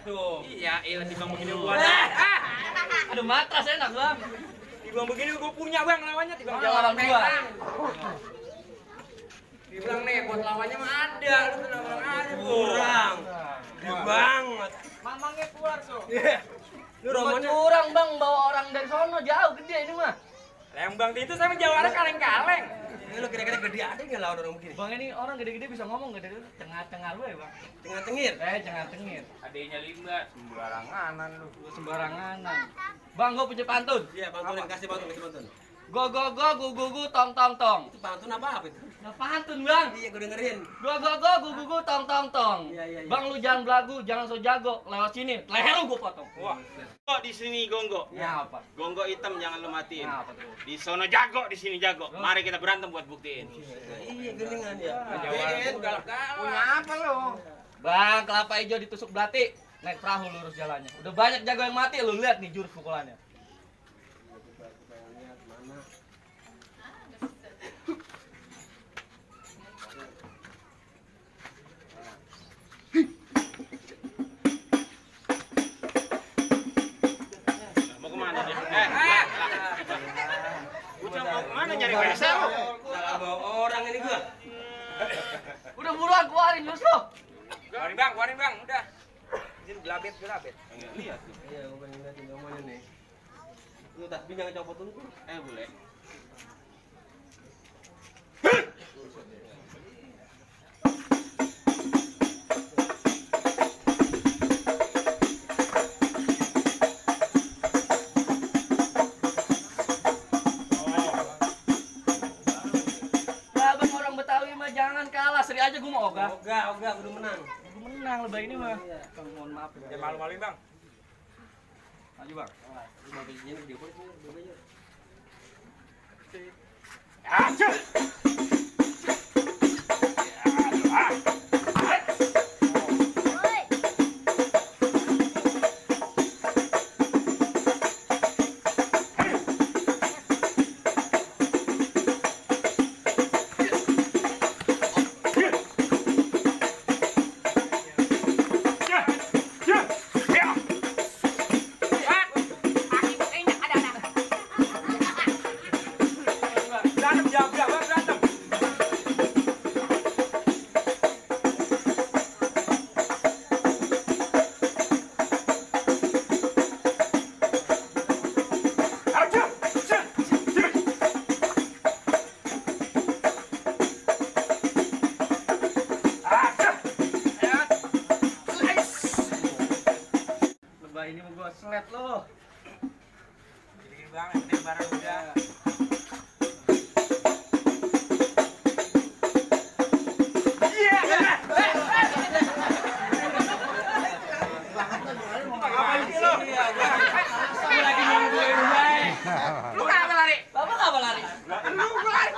tuh. Iya, ilah timbang begini gua. Aduh matras enak bang. Timbang begini gua punya bang lawannya timbang Mana lawan gua? Timbang nih buat lawannya mah ada, lu tuh lawan ada Kurang. Gede banget. Mamangnya keluar tuh. Iya. Lu Rumah romannya curang bang, bawa orang dari sono jauh gede ini mah. Lembang itu sama Jawara kaleng-kaleng. lu kira-kira gede ada nggak lawan orang begini? Bang ini orang gede-gede bisa ngomong gede gede tengah-tengah lu ya bang. Tengah-tengir. Tengah-tengir. Adanya Limba sembaranganan lu. Sembaranganan. Bang, gua punya pantun. Iya, bantuin kasih pantun. Go go go gu gu gu tong tong tong. Itu pantun apa itu? Nah pantun bang. Iya, gue dengerin. Go go go gu gu gu tong tong tong. Iya. Bang lu jangan belagu, jangan so jago. Lewat sini, leher lu gua potong. Wah. Oh di sini Gonggo. Ya apa? Gonggo hitam jangan lu matiin. Nah, apa tuh? Di sono jago, di sini jago. Mari kita berantem buat buktiin. Iya, geningan ya. Punya apa lo? Bang, kelapa hijau ditusuk belati. Naik perahu lurus jalannya. Udah banyak jago yang mati, lu lihat nih jurus pukulannya. Mau kemana dia? Udah mau kemana nyari WC lo? Salah bawa orang ini gua. Udah buruan keluarin jurus lu. Keluarin bang, udah. Izin gelabet. Lihat tuh. Iya, gua pengen liatin namanya nih. Lu tasbih jangan copot dulu. Boleh. Ya bang orang Betawi mah jangan kalah, seri aja gua mau ogah. Ogah, udah menang. Gua menang lebah ini mah. Bang mohon maaf ya. Jangan malu-maluin bang. Maju bang. Cuma begini dia boleh aja. Berantem. Lebah ini mau gua selet lo. Dikit banget, ini barang udah. Lu kenapa lari? Bapak ngapa lari? Lu lari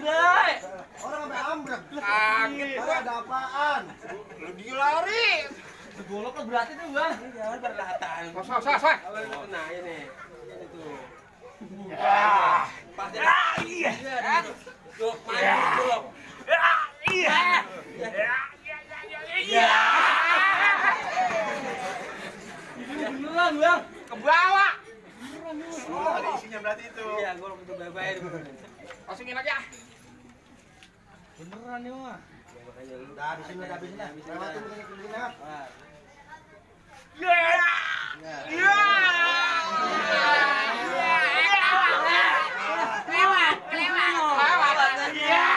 Dai. Orang sampai ambrek. kaget. Ada apaan? Lu dia lari. Golok lo berarti tuh bang. Jangan berlatan. Sosok. Nah, ini. Ini tuh. Pas Iya. Tuh, main. Iya. Iya. Beneran bang. Ke bawah. Oh, ada isinya berarti itu. Iya, gua betul bye-bye. Masukin aja. Beneran nih mah. Makanya lu Udah habisin lah. Lewatin banyak kuliner. Iya. Iya. Lewat. Iya.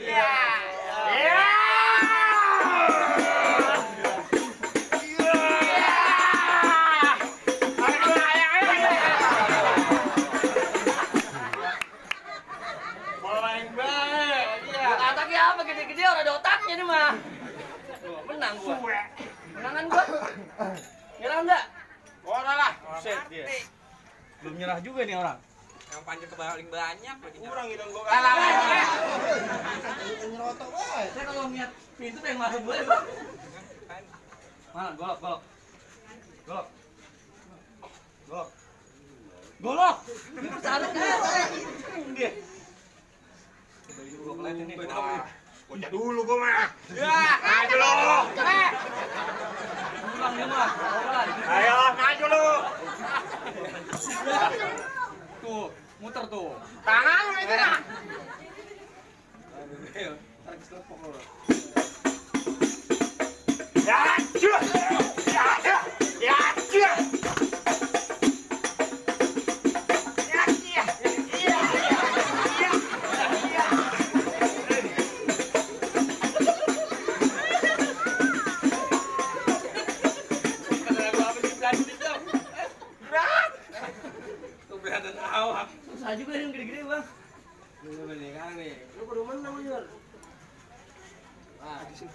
Iya. Iya. Otaknya apa gede-gede orang ada otaknya nih mah. Tuh, menang gua. Menangan gua. Nyerah enggak? Orang lah. Buset dia. Belum nyerah juga nih orang. Yang panjang paling banyak lagi. kurang hidung gua. Nyerotok woy. Saya kalau ngeliat pintu pengen masuk gue bang. Mana? Golok. Ini bersalut kan? Dia. Coba ini gua keliatin nih. Bocah dulu gua mah. Ya, aja lo. kapok lo. Ya, cuy. Ya, cuy. Ya, cuy. Keberatan awak. Susah juga yang gede-gede bang. Lu nih kan nih. Lu kudu menang lu, Jor. Ah, di sini.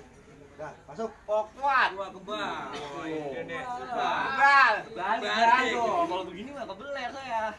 Dah, masuk. Kuat. Gua kebal. Oh, ini deh. Bal. Bal. Kalau begini mah kebeler saya.